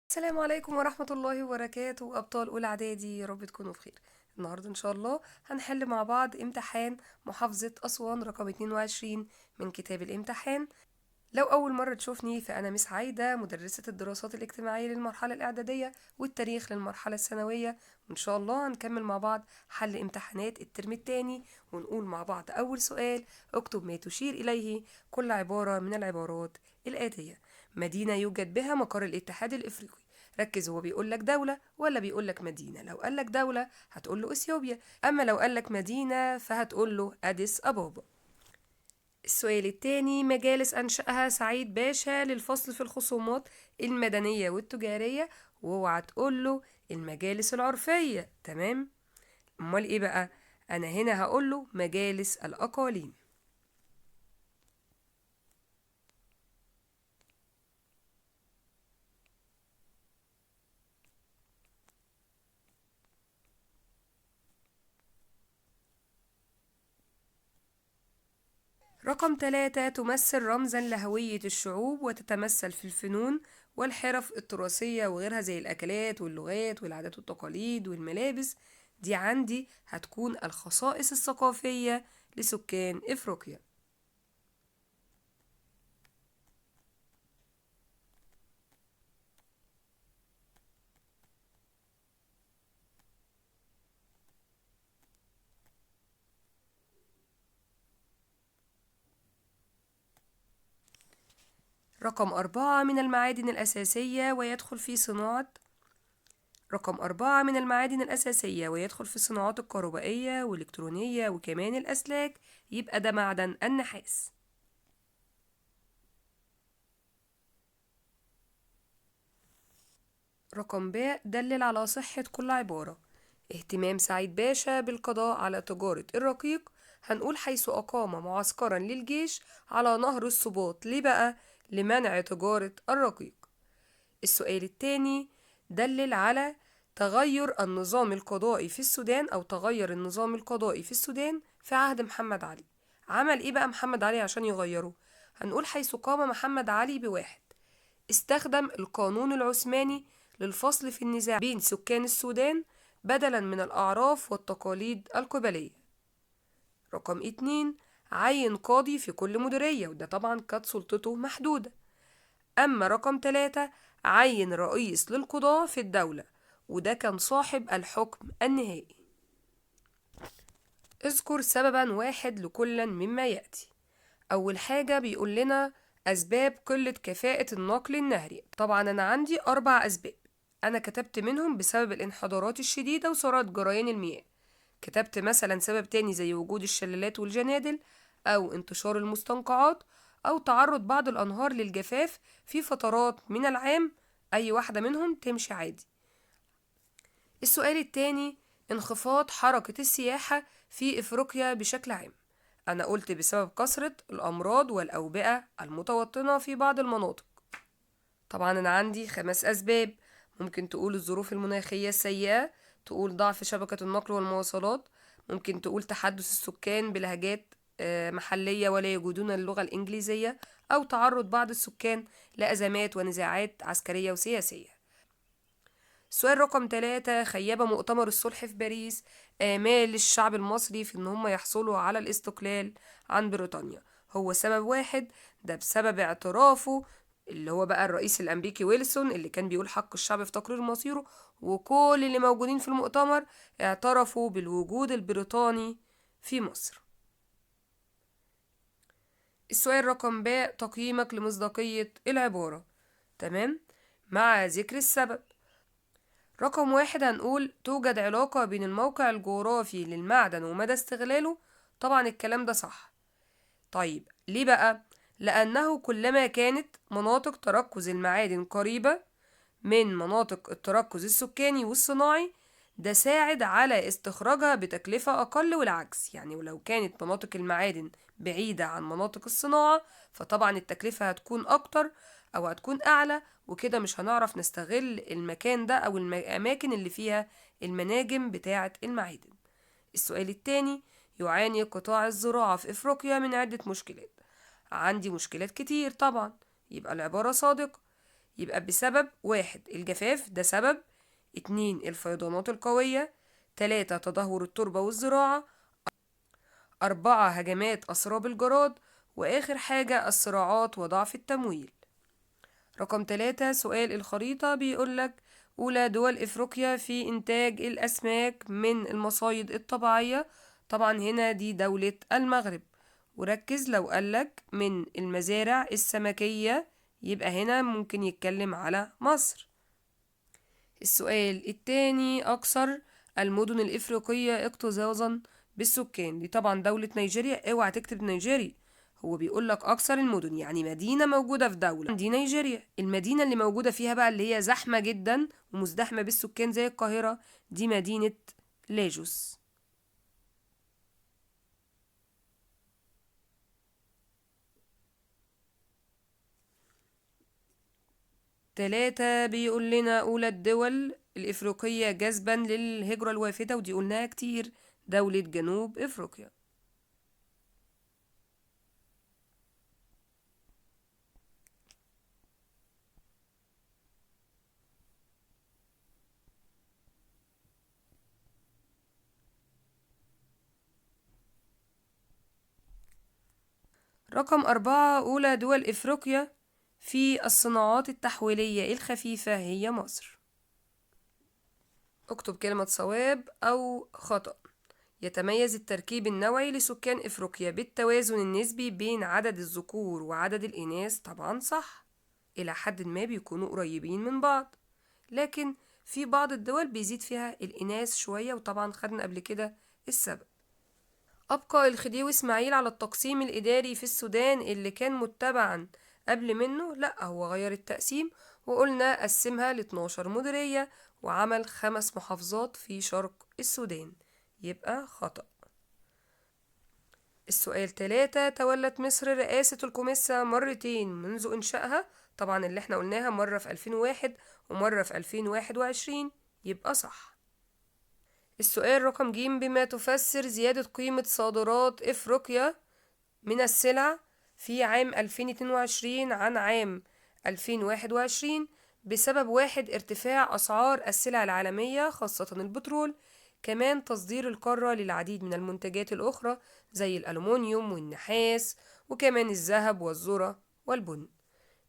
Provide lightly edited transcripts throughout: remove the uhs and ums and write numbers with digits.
السلام عليكم ورحمة الله وبركاته. أبطال أولى إعدادي، يا رب تكونوا بخير. النهاردة إن شاء الله هنحل مع بعض امتحان محافظة أسوان رقم 22 من كتاب الامتحان. لو أول مرة تشوفني فأنا مس عايدة، مدرسة الدراسات الاجتماعية للمرحلة الإعدادية والتاريخ للمرحلة الثانوية، وإن شاء الله هنكمل مع بعض حل امتحانات الترم الثاني، ونقول مع بعض أول سؤال: اكتب ما تشير إليه كل عبارة من العبارات الآتية. مدينة يوجد بها مقر الاتحاد الإفريقي. ركز، هو بيقول لك دولة ولا بيقول لك مدينة؟ لو قال لك دولة هتقول له إثيوبيا، أما لو قال لك مدينة فهتقول له أديس أبابا. السؤال الثاني: مجالس أنشأها سعيد باشا للفصل في الخصومات المدنية والتجارية، واوعى تقول له المجالس العرفية، تمام؟ أمال إيه بقى؟ أنا هنا هقول له مجالس الأقاليم. رقم 3: تمثل رمزا لهوية الشعوب وتتمثل في الفنون والحرف التراثية وغيرها زي الأكلات واللغات والعادات والتقاليد والملابس. دي عندي هتكون الخصائص الثقافية لسكان إفريقيا. رقم 4: من المعادن الأساسية ويدخل في صناعة. رقم 4: من المعادن الأساسية ويدخل في الصناعات الكهربائية والإلكترونية وكمان الأسلاك، يبقى ده معدن النحاس. رقم باء: دلل على صحة كل عبارة. اهتمام سعيد باشا بالقضاء على تجارة الرقيق، هنقول حيث أقام معسكرا للجيش على نهر السباط. ليه بقى؟ لمنع تجارة الرقيق. السؤال الثاني: دلل على تغير النظام القضائي في السودان أو تغير النظام القضائي في السودان في عهد محمد علي. عمل إيه بقى محمد علي عشان يغيره؟ هنقول حيث قام محمد علي بواحد، استخدم القانون العثماني للفصل في النزاع بين سكان السودان بدلا من الأعراف والتقاليد القبلية. رقم 2: عين قاضي في كل مديرية، وده طبعا كانت سلطته محدودة. أما رقم 3: عين رئيس للقضاة في الدولة، وده كان صاحب الحكم النهائي. اذكر سببا واحد لكل مما يأتي. أول حاجة بيقول لنا أسباب قلة كفاءة النقل النهري. طبعا أنا عندي 4 أسباب، أنا كتبت منهم بسبب الانحدارات الشديدة وسرعة جريان المياه. كتبت مثلا سبب تاني زي وجود الشلالات والجنادل، أو انتشار المستنقعات، أو تعرض بعض الأنهار للجفاف في فترات من العام. أي واحدة منهم تمشي عادي. السؤال التاني: انخفاض حركة السياحة في إفريقيا بشكل عام. أنا قلت بسبب كثرة الأمراض والأوبئة المتوطنة في بعض المناطق. طبعا أنا عندي 5 أسباب، ممكن تقول الظروف المناخية السيئة، تقول ضعف شبكة النقل والمواصلات، ممكن تقول تحدث السكان بلهجات محلية ولا يجودون اللغة الإنجليزية، أو تعرض بعض السكان لأزمات ونزاعات عسكرية وسياسية. السؤال رقم 3: خيب مؤتمر الصلح في باريس آمال الشعب المصري في إن هم يحصلوا على الاستقلال عن بريطانيا. هو سبب واحد، ده بسبب اعترافه اللي هو بقى الرئيس الأمريكي ويلسون اللي كان بيقول حق الشعب في تقرير مصيره، وكل اللي موجودين في المؤتمر اعترفوا بالوجود البريطاني في مصر. السؤال رقم باء: تقييمك لمصداقية العبارة، تمام، مع ذكر السبب. رقم 1 هنقول توجد علاقة بين الموقع الجغرافي للمعدن ومدى استغلاله. طبعا الكلام ده صح. طيب ليه بقى؟ لأنه كلما كانت مناطق تركز المعادن قريبة من مناطق التركز السكاني والصناعي، ده ساعد على استخراجها بتكلفة أقل، والعكس، يعني ولو كانت مناطق المعادن بعيدة عن مناطق الصناعة فطبعا التكلفة هتكون أكتر أو هتكون أعلى، وكده مش هنعرف نستغل المكان ده أو الأماكن اللي فيها المناجم بتاعة المعادن. السؤال التاني: يعاني قطاع الزراعة في إفريقيا من عدة مشكلات. عندي مشكلات كتير طبعا، يبقى العبارة صادقة. يبقى بسبب 1 الجفاف ده سبب، 2 الفيضانات القوية، 3 تدهور التربة والزراعة، 4 هجمات أسراب الجراد، وآخر حاجة الصراعات وضعف التمويل. رقم 3 سؤال الخريطة بيقولك أولى دول إفريقيا في إنتاج الأسماك من المصايد الطبيعية، طبعا هنا دي دولة المغرب. وركز لو قالك من المزارع السمكية يبقى هنا ممكن يتكلم على مصر. السؤال الثاني أكثر المدن الإفريقية اكتظاظا بالسكان، دي طبعا دولة نيجيريا. اوعى تكتب نيجيريا، هو بيقول لك أكثر المدن يعني مدينة موجودة في دولة، دي نيجيريا. المدينة اللي موجودة فيها بقى اللي هي زحمة جدا ومزدحمة بالسكان زي القاهرة، دي مدينة لاجوس. 3 بيقول لنا أولى الدول الإفريقية جذبا للهجرة الوافدة، ودي قلناها كتير، دولة جنوب إفريقيا. رقم 4 أولى دول إفريقيا في الصناعات التحويلية الخفيفة هي مصر. اكتب كلمة صواب أو خطأ. يتميز التركيب النوعي لسكان إفريقيا بالتوازن النسبي بين عدد الذكور وعدد الإناث، طبعا صح، إلى حد ما بيكونوا قريبين من بعض، لكن في بعض الدول بيزيد فيها الإناث شوية، وطبعا خدنا قبل كده السبب. أبقى الخديوي إسماعيل على التقسيم الإداري في السودان اللي كان متبعا قبل منه، لا هو غير التقسيم وقلنا قسمها ل 12 مديرية وعمل 5 محافظات في شرق السودان، يبقى خطأ. السؤال 3 تولت مصر رئاسة الكوميسا مرتين منذ إنشائها، طبعا اللي احنا قلناها مرة في 2001 ومرة في 2021، يبقى صح. السؤال رقم ج بما تفسر زيادة قيمة صادرات إفريقيا من السلع في عام 2022 عن عام 2021 بسبب 1 ارتفاع أسعار السلع العالمية خاصة البترول، كمان تصدير القارة للعديد من المنتجات الأخرى زي الألومنيوم والنحاس وكمان الذهب والذرة والبن.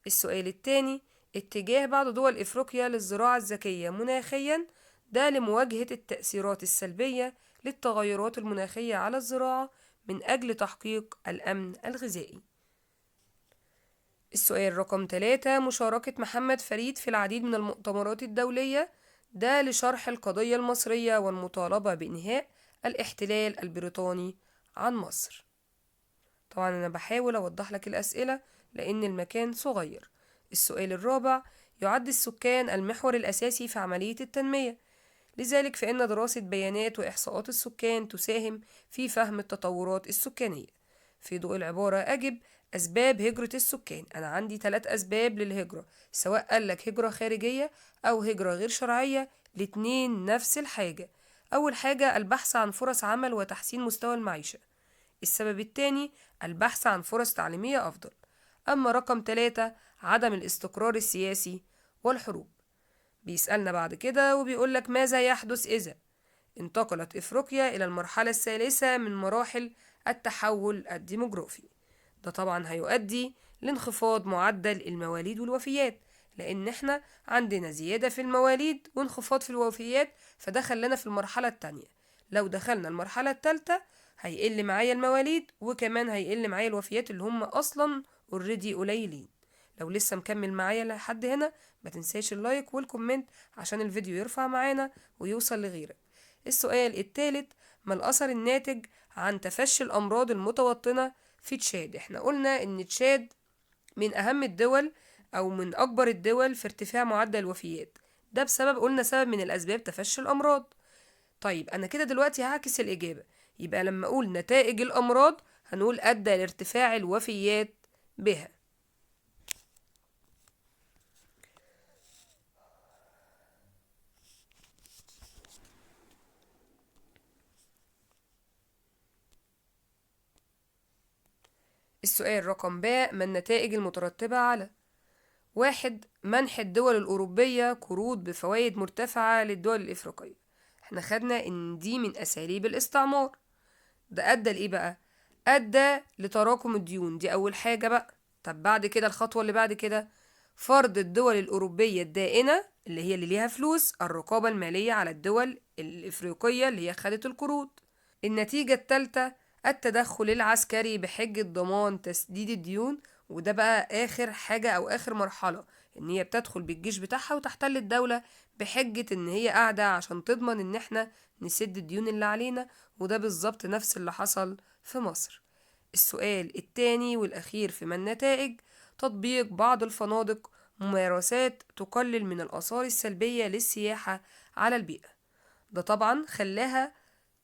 السؤال الثاني اتجاه بعض دول إفريقيا للزراعة الذكية مناخيا، ده لمواجهة التأثيرات السلبية للتغيرات المناخية على الزراعة من أجل تحقيق الأمن الغذائي. السؤال رقم 3 مشاركة محمد فريد في العديد من المؤتمرات الدولية، ده لشرح القضية المصرية والمطالبة بإنهاء الاحتلال البريطاني عن مصر. طبعا أنا بحاول أوضح لك الأسئلة لأن المكان صغير. السؤال الرابع يعد السكان المحور الأساسي في عملية التنمية، لذلك فإن دراسة بيانات وإحصاءات السكان تساهم في فهم التطورات السكانية. في ضوء العبارة أجب أسباب هجرة السكان. أنا عندي 3 أسباب للهجرة، سواء قالك هجرة خارجية أو هجرة غير شرعية، الاتنين نفس الحاجة. أول حاجة البحث عن فرص عمل وتحسين مستوى المعيشة. السبب الثاني البحث عن فرص تعليمية أفضل. أما رقم 3 عدم الاستقرار السياسي والحروب. بيسألنا بعد كده وبيقولك ماذا يحدث إذا انتقلت إفريقيا إلى المرحلة الثالثة من مراحل التحول الديموغرافي. ده طبعا هيؤدي لانخفاض معدل المواليد والوفيات، لأن احنا عندنا زيادة في المواليد وانخفاض في الوفيات، فده خلانا في المرحلة التانية. لو دخلنا المرحلة التالتة هيقل معايا المواليد وكمان هيقل معايا الوفيات اللي هم أصلا already قليلين. لو لسه مكمل معايا لحد هنا ما تنساش ال like وال comment عشان الفيديو يرفع معانا ويوصل لغيرك. السؤال الثالث ما الأثر الناتج عن تفشي الأمراض المتوطنة في تشاد؟ احنا قلنا ان تشاد من أهم الدول أو من أكبر الدول في ارتفاع معدل الوفيات، ده بسبب قلنا سبب من الأسباب تفشي الأمراض. طيب أنا كده دلوقتي هعكس الإجابة، يبقى لما أقول نتائج الأمراض هنقول أدى لارتفاع الوفيات بها. السؤال رقم باء ما النتائج المترتبة على واحد، منح الدول الأوروبية قروض بفوائد مرتفعة للدول الإفريقية. احنا خدنا إن دي من أساليب الاستعمار. ده أدى لإيه بقى؟ أدى لتراكم الديون، دي أول حاجة بقى. طب بعد كده الخطوة اللي بعد كده، فرض الدول الأوروبية الدائنة اللي هي اللي ليها فلوس الرقابة المالية على الدول الإفريقية اللي هي خدت القروض. النتيجة الثالثة، التدخل العسكري بحجة ضمان تسديد الديون، وده بقى آخر حاجة أو آخر مرحلة، إن هي بتدخل بالجيش بتاعها وتحتل الدولة بحجة إن هي قاعدة عشان تضمن إن إحنا نسد الديون اللي علينا، وده بالظبط نفس اللي حصل في مصر. السؤال الثاني والأخير في ما النتائج، تطبيق بعض الفنادق ممارسات تقلل من الآثار السلبية للسياحة على البيئة. ده طبعا خلاها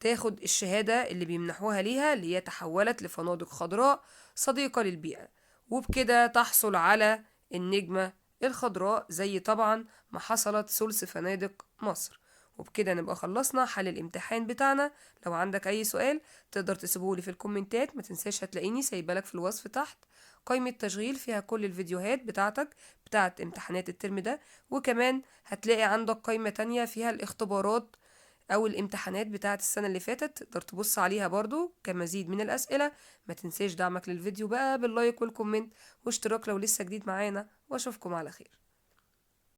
تاخد الشهادة اللي بيمنحوها ليها اللي هي تحولت لفنادق خضراء صديقة للبيئة، وبكده تحصل على النجمة الخضراء زي طبعا ما حصلت ثلث فنادق مصر. وبكده نبقى خلصنا حل الامتحان بتاعنا. لو عندك اي سؤال تقدر تسيبهولي في الكومنتات، ما تنساش هتلاقيني سايبالك في الوصف تحت قائمة تشغيل فيها كل الفيديوهات بتاعتك بتاعت امتحانات الترم ده، وكمان هتلاقي عندك قائمة تانية فيها الاختبارات او الامتحانات بتاعت السنة اللي فاتت، تقدر تبص عليها برضو كمزيد من الأسئلة. ما تنساش دعمك للفيديو بقى بال like وال comment واشتراك لو لسه جديد معانا، واشوفكم على خير.